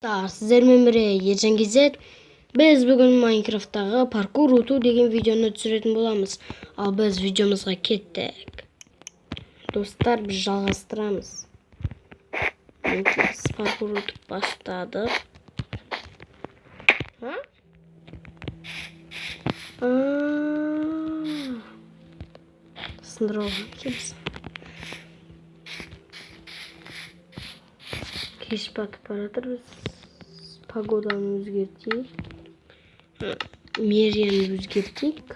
Сіздермен бірге Ержан KZ. Біз бүгін Майнкрафттағы паркур өту деген видеоны түсіретін боламыз. Ал біз видеомызға кеттік. Достар, біз жалғастырамыз. Біз паркур өтіп бастадық. Сындырып алған екенбіз. Кеш батып бара жатырмыз. Погоданы өзгертейік. Мерияны өзгертейік.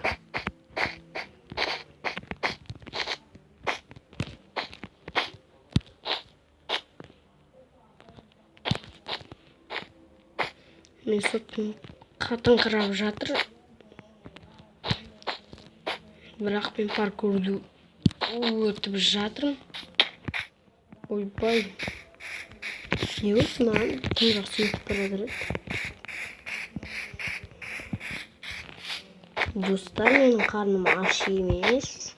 Мен соттың қатыңқырап жатыр. Бірақ мен паркурды өтіп жатырмын. Ойбай. Не осы маған тым жақсы өтіп бара жатыр еді. Достар, менің қарным аш емес.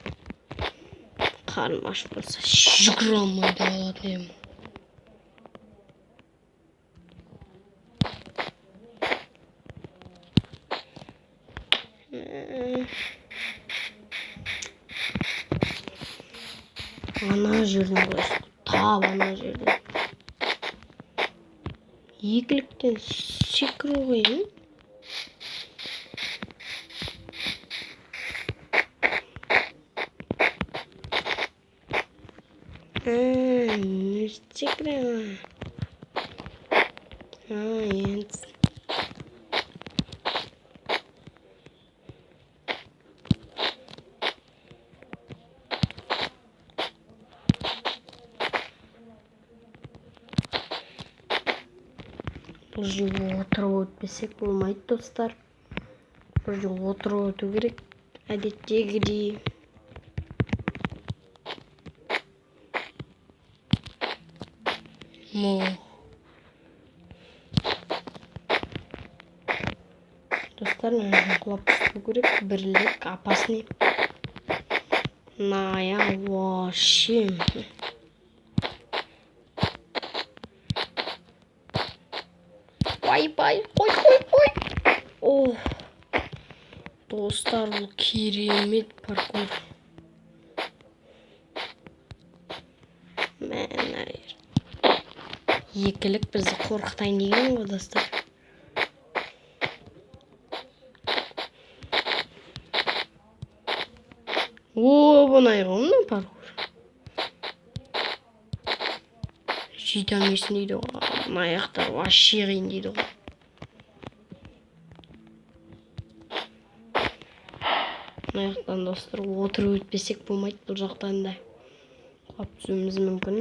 Қарным аш болса, жүгіре алмай да қалатын едім. Ана жерден қойсын. Тап ана жерден. Екіліктен секіру қиын. Не секіремін. Енді. Бұл жерге отырып өтпесек болмайды, достар. Бұл жерге отырып өту керек әдеттегідей. Достар, мына жерден құлап түспеу керек. Бірлік опасный. Мына аяқ вообще. Ой-бай, қой, қой, қой. О, достар, бұл керемет паркур. Мә, екілік бізді қорқытайын деген ғой, достар. О, бұнай ғой мына паркур. Жете алмайсың дейді ғой. Мына аяқтар вообще қиын дейді ғой. Мына жақтан, достар, отырып өтпесек болмайды. Бұл жақтан да құлап түсуіміз мүмкін.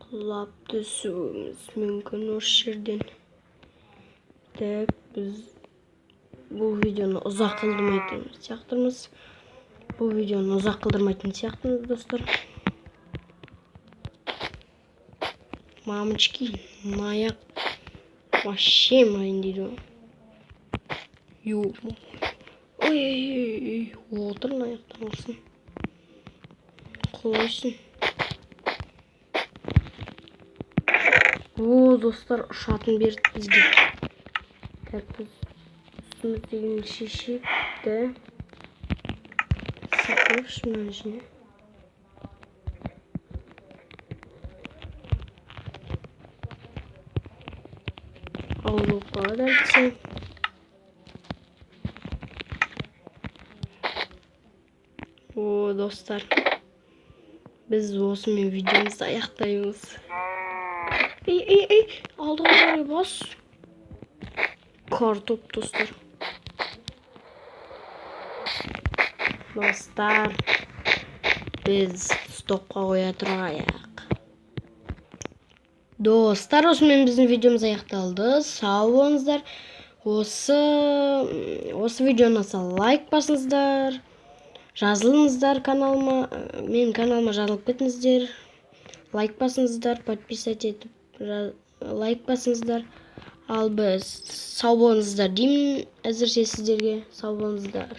Құлап түсуіміз мүмкін осы жерден. Так, біз бұл видеоны ұзақ қылдырмайтын сияқтымыз. Бұл видеоны ұзақ қылдырмайтын сияқтымыз, достар. Мамочки, мына аяқ вообще майын дейді ғой. Ой, отыр мына аяқтан құрсын. Құлайсың. О, достар, ұшатын берді бізге. Так, біз үстіміздегіні шешейік те. Сақылыш мына жеріне. Ауыр болып қалады әйтсе. О, достар, біз осымен видеомызды аяқтаймыз. Ей, ей, ей, алдыға қарай бас. Картоп, достар. Достар, біз стопқа қоя тұрайық. Достар, осымен біздің видеомыз аяқталды. Сау болыңыздар. Осы видеоны ұнаса лайк басыңыздар. Жазылыңыздар каналыма. Менің каналыма жазылып кетіңіздер. Лайк басыңыздар, подписать етіп лайк басыңыздар. Ал біз сау болыңыздар деймін әзірше сіздерге. Сау болыңыздар.